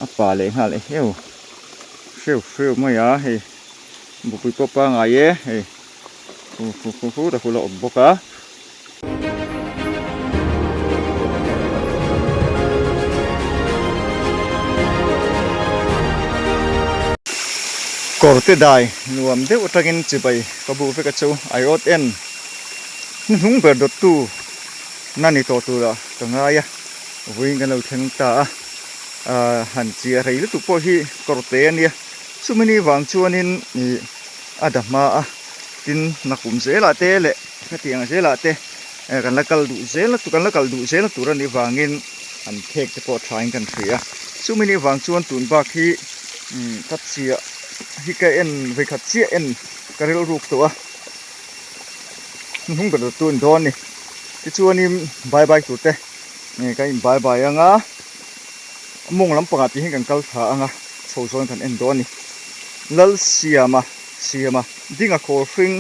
A pa leh nghal eheu hreu hreu mai a hei bupui pawh pangai e hei hu hu hu hu ta hul a awm bawk a. Kawr te dai nuam deuh atangin chibai ka bu vek a chu aiawt en hnuhnung ber dawttu na ni tawh turah ka ngai a vawiin kan lo thleng ta a. Ahh han chiah rei lutuk pawh hi kawr te a nia chumi ni vang chuanin ih a da hma a tin nakum zelah te leh hetiang zelah te eh kan la kal duh zel kan la kal duh zel tur a nih vangin an phek te pawh thain kan hria chumi ni vang chuan tun bak hi umm ka chiah hi ka en vawikhat chiah en ka rilruk tawh a hnuhnung ber tu an dawn a ni tichuanin bye bye tur te. Nge kan in bye bye anga mawng lampangah tih hian kan kal thla anga chho zawn kan en dawn a ni. Lalsiama Siama Dinga Khawl Hring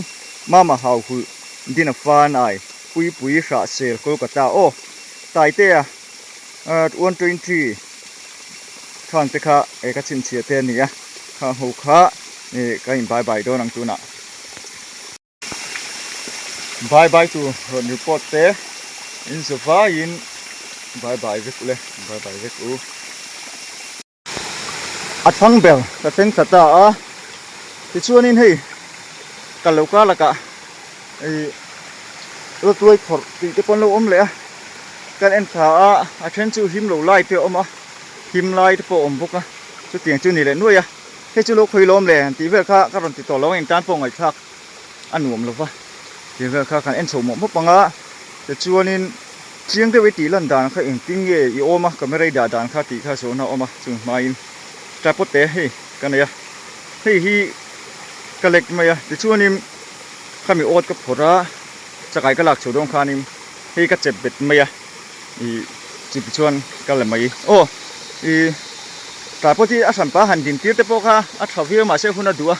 Mama Hauhulh Dina Fanai Puipui Hrahsel Kolkata aw Taitea 120 khang te kha e ka chhinchhiah te a ni a khang ho kha kan in bye bye dawn ang tunah. Bye bye tur rawn report te in za vaiin bye bye vek ule bye bye vek u. A thlang ber ka thleng thla ta a tichuanin hei ka lo kar lakah ih rawtuai phawrh tih te pawh an lo awm leh a kan en thla a a then chu him lo lai te a awm a him lai te pawh a awm bawk a chutiang chu a ni leh nuaih a. Hei chu lo khawi lawm le tih vel kha ka rawn ti tawh lo a engtan pawh ngaihthlak a nuam lo va tih vel kha kan en chho mawp mawp ang a tichuanin chiang deuh i tih lan dan kha engtin nge i awm a camera i dah dan kha tih kha zawhna a awm a chung hmain tripod te hei ka nei a hei hi ka lek mai a tichuanin khami awt ka phawrh a chakai ka lak chho dawn khanin hei ka chep bet mai a. Ih chiti chuan ka la mai aw ih tlai pawh hi a hran pa han din tir te pawh kha a tha viau mahse hun a duh a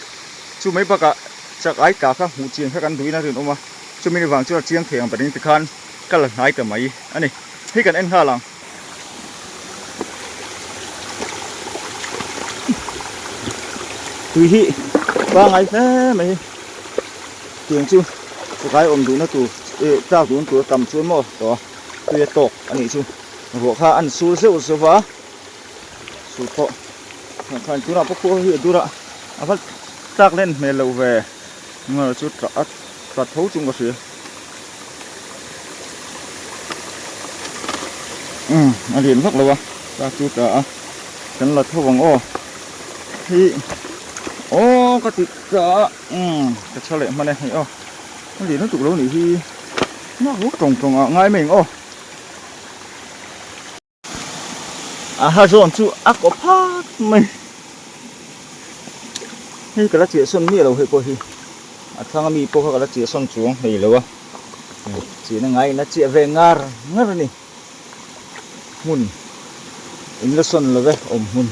chu mai bakah chak ai tla kha hmuh chian kha kan duhin a rinawm a chumi ni vang chuan a chiang thei ang ber in tikhan ka la hnai ta mai a ni hei kan en nghal ang. Tui hi pangai hle mai hi tiang chu chakai awm duhna tur eh tlak duhna tur a tam chuan maw tawh a. Tui a tawk a nih chu ruah kha an sur zeuh zeuh va sur pawh khan tunah pawh khua hi a dur a a va tlak len hmel loh ve nge chu tla a tla tho chung ka hria umm a lian vak lo a tlak chu tla a kan la tho ang aw hi aw ka ti tla a umm ka chha leh hman e hei aw a lian lutuk lo nih hi. Nak vuk tawng tawng ah ngai mai ang aw. A ha zawn chu a kaw phat mai. Hei ka la chiah sawn miah lo hei pawh hi. A thlang ami pawh kha ka la chiah sawn chuang hlei lo a. Chiahna ngaiin a chiah ve ngar ngar a ni. Hmun in la sawn lo ve awm hmun.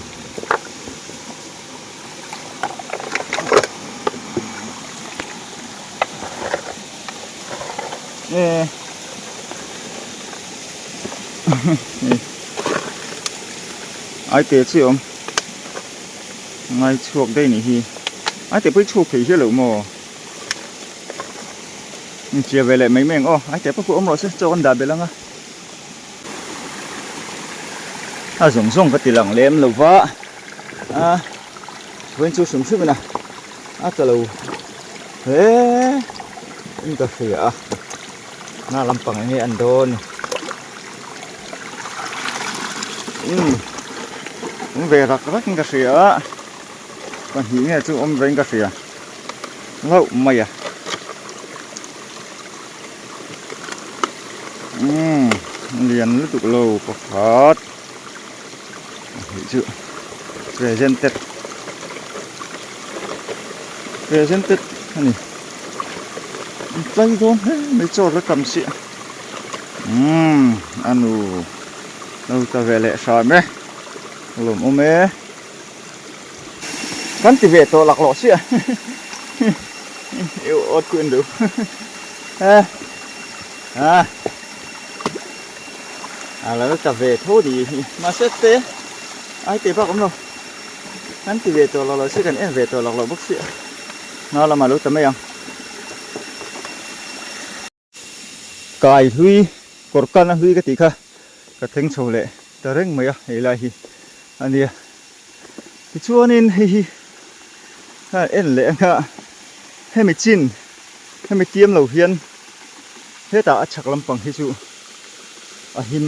Ai te chi awm ngai chhuak daih nih hi ai te pawh hi chhuak thei hial lo maw Chia ve leh mai mai ang aw ai te pawh khu awm rawh se chaw kan dah belh ang a a zawng zawng ka ti lang lem lo va a vawiin chu hrim hrim in a a tla lo hle in ka hria a hna lampang eng nge an dawn ni umm awm ve rak rak in ka hria a pahnih nge chu awm ve in ka hria. Hlauh mai a. Umm lian lutuk lo pakhat hei chu presented presented a ni an tlai dawn hle mai chaw la tam si umm a nu lo ta ve leh hram e lawmawm e. Kan ti ve tawh laklawh chiah eu awt ku en deuh a a a lo ta ve tho ni hi mahse te Ai teh bak awm lo. Kan ti ve tawh lak lo si kan en ve tawh lak lo bawk si a. Hna lamah lo ta mai ang. Kai hlui kawr kalna hlui ka tih kha ka thleng chho leh ta reng mai a hei lai hi a nia. Tichuanin hei hi a en leh anga hemi chin hemi tiam lo hian hetah a chhak lampang hi chu a him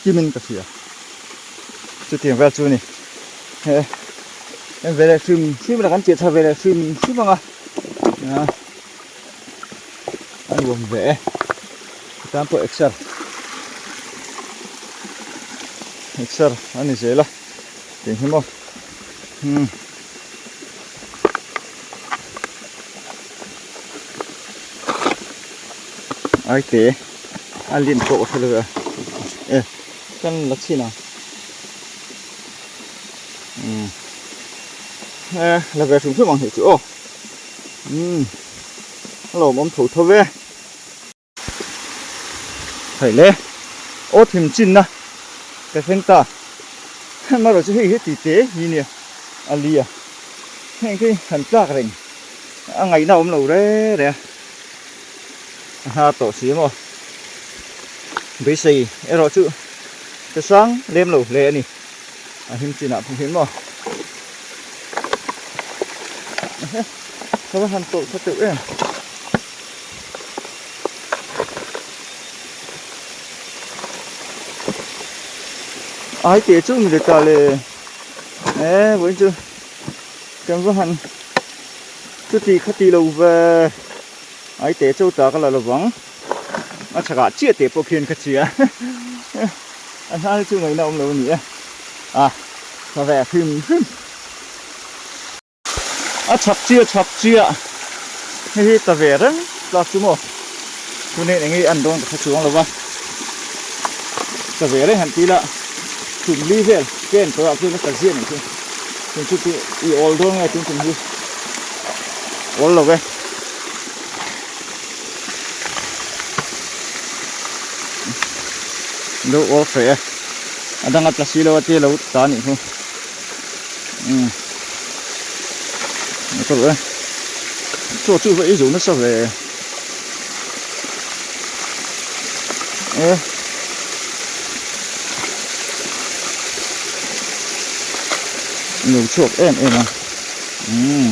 kimin ka hria chutiang vel chu a ni he en ve leh hrim hrim ila kan chiah thar ve leh hrim hrim ang a. A nuam ve e tan pawh exer exer a ni zel a tih hi maw umm ai te a lin pawh ka hre lo e e kan la chhin ang umm e la ve hrim hrim ang hei chu aw umm. A lawmawm tho tho ve. Hei le, aw thim chinna ka thleng ta. Amaherawh chu hei hi ti te hi nia a li a. Heng khi han tlak reng a ngaihna awm lo re re a. A hnar tawh si maw. Beisei erawh chu ka sang lem lo hle a ni. A him chinah phung hian maw. Ka va han tawlh kha teuh em. Ai teh chu mi le ta le. E vawiin chu kan va han chuti kha ti lo ve. Ai teh chu ta ka la lovang. A chhakah chiah teh pawh khian ka chhia. A hnar chu ngaihna awm lo a ni e. A tha ve hrim hrim. A chhak chiah chhak chiah hei hi ta ve reng tlak chu maw tunin eng nge an dawn ka hre chuang lo va ta ve reng han ti ila tum li vel pen tawh ah chuan a ta ziah mai chu tun chu chu i awl dawn nge tun tum hi awl lo ve. Lo awl hreh e a dang a tla si lo a tia lo ta anih chu. Umm ka ruh e chaw chu va ei zo nasa ve e lo chhuak em em a umm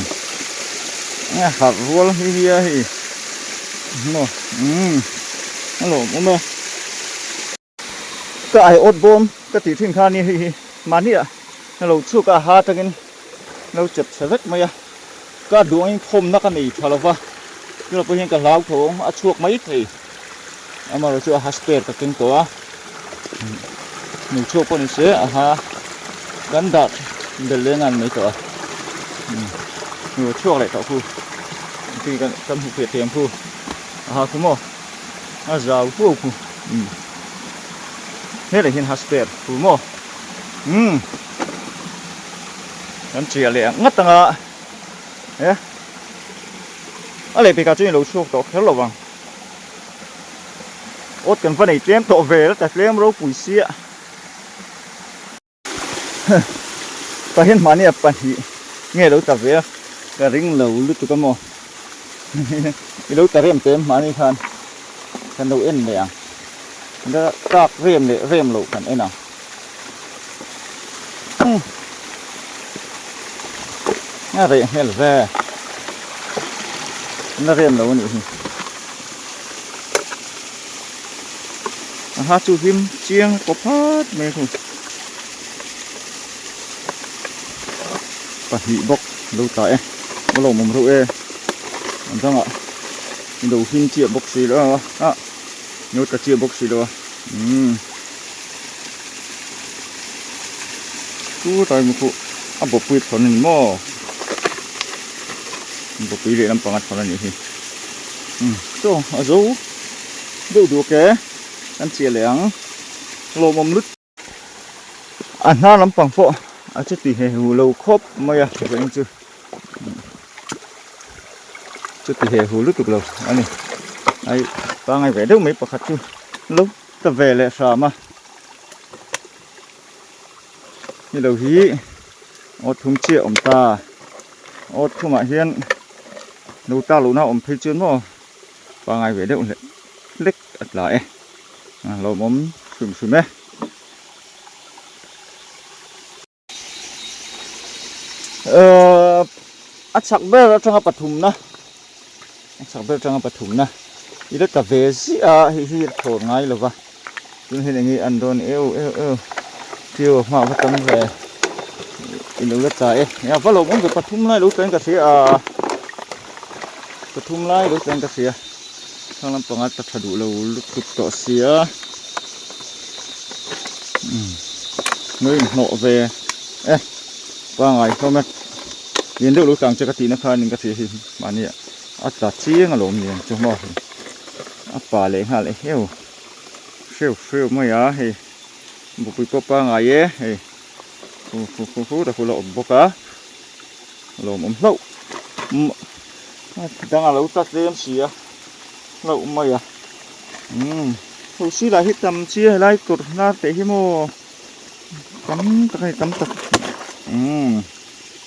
a harh rual hi hi a hei maw umm a lawmawm e. Ka aiawt bawm ka tih thin kha a ni hei hi mahni ah ka lo chhuk a ha atangin lo chep chhe vek mai a ka duangin khawmna ka nei tha lova chulai pawh hian ka hlau tho a chhuak mai thei amaherawh chu a ha spare ka keng tawh a lo chhuak pawh ni se a ha kan dah belh leh ngan mai tawh a lo chhuak leh tawh khu kan hmu fiah thei ang khu a ha khu maw. A zau huau khu umm helai hian hasper khu maw umm kan chiah leh ang ngat anga e a leh pekah chuan ilo chhuak tawh kher lo vang awt kan va nei tlem tawh ve la ta tlem ropui sia. Tah hian mahni a pahnih nge lo ta ve a ka ring lo lutuk a maw i lo ta rem te mahni khan kan lo en leh ang tak rem leh rem loh kan en ang a reh hmel ve la rem lo a nih hi. Aha chu hlim chiang kaw phat mai a pahnih bawk lo tla e a lawmawm reuh e a dangah lo hlim chiah bawk si lo a ah lo tla chiah bawk si lo a umm chu tlai mu khu a bawpui thlawn a ni maw bawpui leh lampang a thlawn a nih hi umm chaw a zo. Deuh duak e, kan chiah leh ang, lawmawm lut. A hnar lampang pawh a chuti he hu lo khawp mai a vawiin chu chuti he hu lutuk lo a ni. Ai pangai ve deuh mai pakhat chu lo ta ve leh hram a. Hei lo hi aw thum chiah a awm ta aw thumah hian lo tlak lohna a awm phei chuan maw pangai ve deuh hlek hlek a tla e a lawmawm hrim hrim e. Ehh a chhak ber atanga pathumna a chhak ber atanga pathumna i la tla ve ziah a hei hi a thawn ngai lo va tun hian enge an dawn eu eu eu tiu a hma va tam ve i lo la tla e a va lawmawm ve pathum lai lo tla in ka hria a pathum lai lo tla in ka hria thlang lampanga tla tha duh lo lutuk tawh sia umm lo inhnawh ve e pangai hlawm e lian deuh lo tlang che ka tihna khan in ka hria hi mahni a tla chiang alawm lian chu maw hei a pa leh nghal e heu hreu hreu mai a hei bupui pawh pangai e hei hu hu hu hu ta hula awm bawk a lawmawm hlauh dang a lo tla tlem si a hlauh mai a umm ho si lah hi tam chi a helai kawr hnar teh hi maw tam tak a ni tam tak umm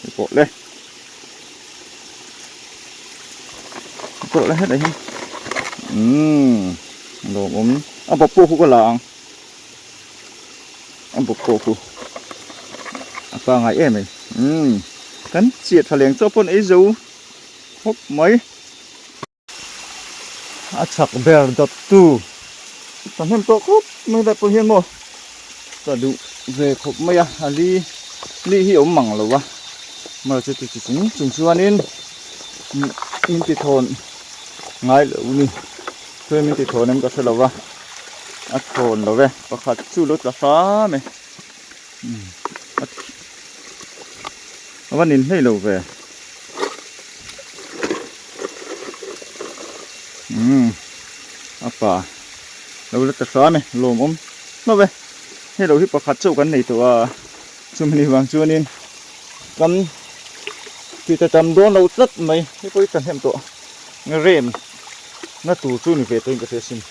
hei pawh le pawh le hetah hian umm lawmawm a bawp pawh khu ka la ang a bawp pawh khu a pangai em mai umm kan chiah tha leng chauh pawn ei zo khawp mai. A chhak ber dawt tu ka hnem tawh khawp mai lai pawh hian maw ka duh ve khawp mai a a li li hi a awm mang lo a mara chu ti chung chung chuanin min ti thawn ngai lo ni chuan min ti thawn em ka hre lo va a thawn lo ve pakhat chu lo tla hram e a va nin hlei lo ve. Umm a pa lo la ta hram e lawmawm hlauh e hei lo hi pakhat chauh kan nei tawh a chumi ni vang chuanin kan ti ta tam dawn lo tlat mai hei pawh hi ka hnem tawh rem na tur chu ni ve tawhin ka hria sin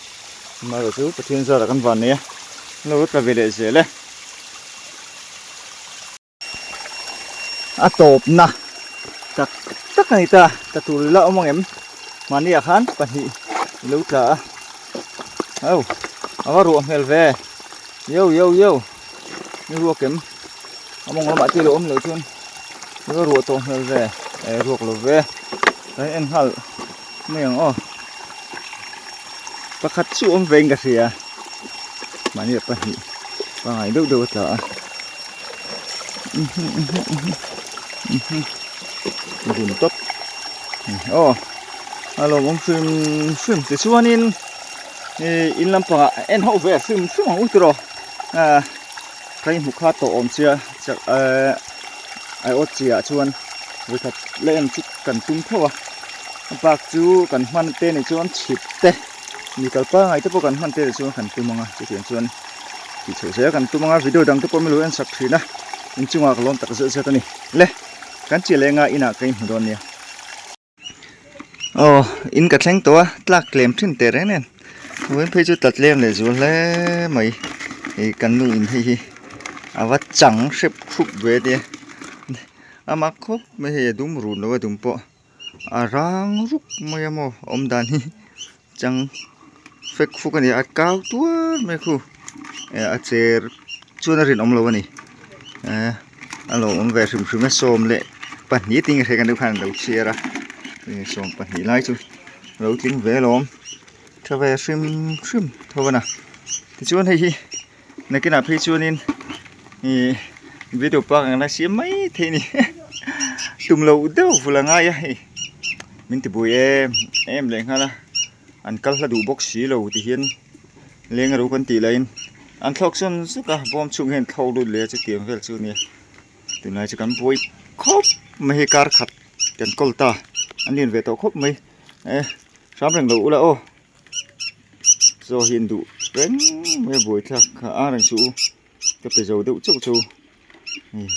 amaherawhchu Pathian zarah kan van nei a lo la tla ve leh zel e. A tawpna tak tak a ni ta ta tur la awm ang em mahniah khan pahnih i lo tla a au a va ruah hmel ve yo yo yo ni ruak em a mawng lamah te lo awm loh chuan i va ruah tawh hmel ve eh ruak lo ve kan en nghal mai ang aw pakhat chu awm ve in ka hria mahni pahnih pangai deuh deuh a tla a vun tawp aw a lawmawm hrim hrim tichuanin ih in lampangah en ho ve hrim hrim ang u tiraw ah ka inhmu kha tawh awm sia chak eh aiawt chiah chuan vawikhat la en chu kan tum tho a a bak chu kan hman te ni chuan chhip te mi kal pangai te pawh kan hman te ni chuan kan tum ang a chutiang chuan tih chhoh zel kan tum ang a video dang te pawh min lo en sak thin a inchungah ka lawm tak zet zet a ni le kan chiah leh anga inah ka inhmu dawn nia. Aw in ka thleng tawh a tlak tlem thin teh reng nen vawiin phei chu tla tlem leh zual hle mai ih kan nu in hei hi a va chang hrep hrup ve tia a mak khawp mai hei a dum run lo a dum pawh a rang rup mai a maw awm dan hi chang fek fuk a ni a kau tuar mai khu eh a cher chuan a rinawm lo a ni eh a lo awm ve hrim hrim a sawm leh pahnih ting hrek an deuh khan an lo chhiar a sawm pahnih lai chu a lo tling ve alawm tha ve hrim hrim tho a na tichuan hei hi nakinah phei chuanin ih video park ang la siam mai thei a ni tum loh deuh vul a ngai a hei min ti bui em em leh nghal a an kal hla duh bawk si lo ti hian leng ro kan tih laiin an thlawk sawn zuk a bawm chhung hian thlawk lut leh a chutiang vel chu a nia tunlai chu kan buai khawp mai hei kar khat kan kawl ta an lian ve tawh khawp mai e hram reng lo ula aw. Chaw hi an duh reng mai a buaithlak kha a reng suh u ka pe zo deuh chauh chu hei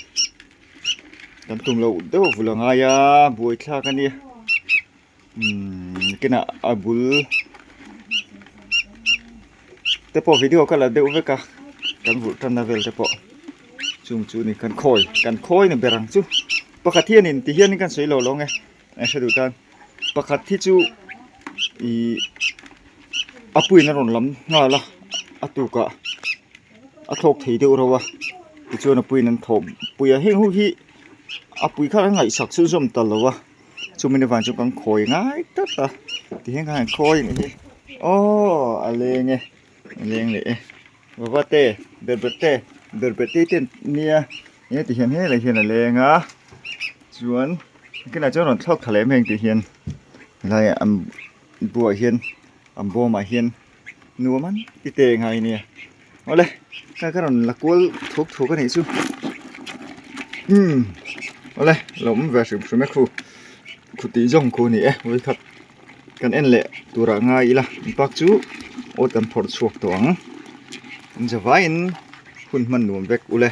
kan tum loh deuh a vul a ngai a buaithlak a nia umm kinah a bul te pawh video ka la deuh vek a kan vulh tanna vel te pawh. Chung chu ni kan khawi kan khawi ni ber ang chu. Pakhat hianin ti hianin kan sawi lo lawng e a hre duh tan. Pakhat hi chu ih a puiin a rawn lam nghal a a tukah a thlawk thei deuh reuh a tichuan a puiin an thawh pui a heng ho hi a pui kha an ngaihsak chu zawm ta lo a chumi avang chuan kan khawi ngai tlat a ti hian khan an khawi a nih hi aw a leng e a leng leh e baba te berber te berber te te nia enge ti hian helai hian a leng a chuan kinah chuan rawn thlawk thla leh em em tih hian helaiah an buah hian an bawmah hian nuam an ti teh ngai nia awle ka ka rawn la kual thuk thuk a nih chu umm awle lo awm ve hrim hrim e khu khu tih zawng khu a ni e vawikhat kan en leh turah ngai ila bak chu awt kan phawrh chhuak tawh ang an zavaiin hun hman nuam vek ule.